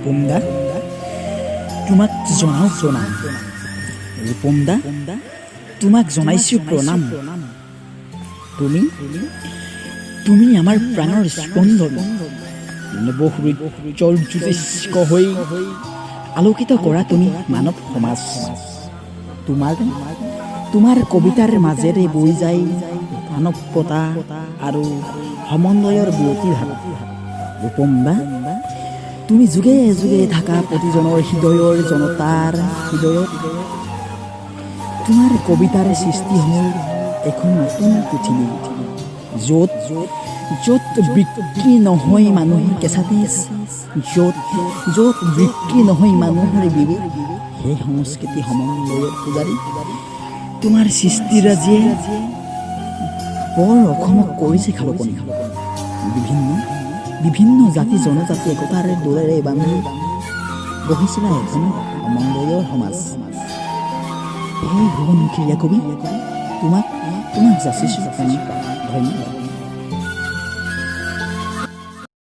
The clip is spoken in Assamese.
ৰূপম দা, তোমাক জনাওঁ প্ৰণাম। ৰূপম দা, তোমাক জনাইছোঁ প্ৰণাম। তুমি তুমি আমাৰ প্ৰাণৰ স্পন্দন। নৱসূৰ্যৰ জ্যোতিষ্ক হৈ আলোকিত কৰা তুমি মানৱ সমাজ। তোমাৰ তোমাৰ কবিতাৰ মাজেৰে বৈ যায় মানৱতা আৰু সমন্বয়ৰ বোৱতী ধাৰা। ৰূপম দা, তুমি যুগে যুগে থাকা প্ৰতিজনৰ হৃদয়ৰ জনতাৰ হৃদয়ত। তোমাৰ কবিতাৰ সৃষ্টি হ'ল এখন নতুন পৃথিৱী, য'ত য'ত বিক্ৰী নহয় মানুহৰ কেঁচা তেজ, য'ত য'ত বিক্ৰী নহয় মানুহৰ বিবেক। সেই সংস্কৃতি সমন্বয়ৰ পূজাৰী, তোমাৰ সৃষ্টিৰাজিয়ে বৰ অসমক কৰিছে খালকনি। বিভিন্ন বিভিন্ন জাতি জনজাতি একতাৰ দোলেৰে বান্ধি গঢ়িছিলা এখন সমন্বয়ৰ সমাজ। সেই সোৱণশিৰীয়া কবি, তোমাক তোমাক যাচিছোঁ ধন্যবাদ।